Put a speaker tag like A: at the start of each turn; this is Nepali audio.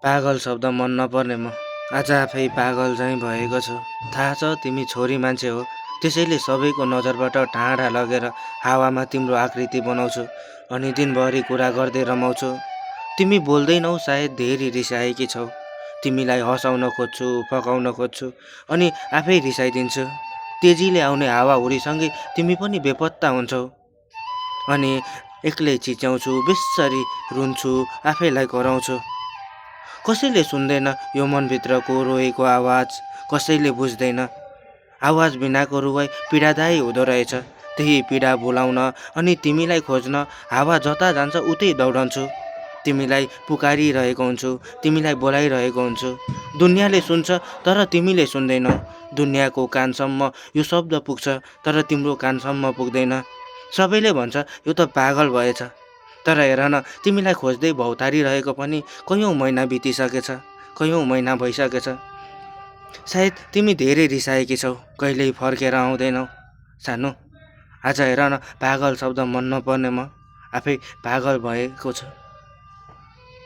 A: पागल शब्द मन नपर्ने म आज आफै पागल झैँ भएको छु। थाहा छ तिमी छोरी मान्छे हो, त्यसैले सबैको नजरबाट टाढा लगेर हावामा तिम्रो आकृति बनाउँछु अनि दिनभरि कुरा गर्दै रमाउँछु। तिमी बोल्दैनौ, सायद धेरै रिसाएकी छौ। तिमीलाई हँसाउन खोज्छु, फकाउन खोज्छु अनि आफै रिसाइदिन्छु। तेजीले आउने हावाहुरीसँगै तिमी पनि बेपत्ता हुन्छौ अनि एक्लै चिच्याउँछु, बेस्सरी रुन्छु, आफैलाई कराउँछु। कसैले सुन्दैन यो मनभित्रको रोएको आवाज, कसैले बुझ्दैन। आवाज बिनाको रुवाई पीडादायी हुँदो रहेछ। त्यही पीडा भुलाउन अनि तिमीलाई खोज्न हावा जता जान्छ उतै दौडन्छु। तिमीलाई पुकारिरहेको हुन्छु, तिमीलाई बोलाइरहेको हुन्छु। दुनियाँले सुन्छ तर तिमीले सुन्दैनौ। दुनियाँको कानसम्म यो शब्द पुग्छ तर तिम्रो कानसम्म पुग्दैन। सबैले भन्छ यो त पागल भएछ। तर हेर न, तिमीलाई खोज्दै भौतारिरहेको पनि कैयौँ महिना बितिसकेछ, कैयौँ महिना भइसकेछ। सायद तिमी धेरै रिसाएकी छौ, कहिल्यै फर्केर आउँदैनौ। सानो, आज हेर न, पागल शब्द मन नपर्ने म आफै पागल भएको छु।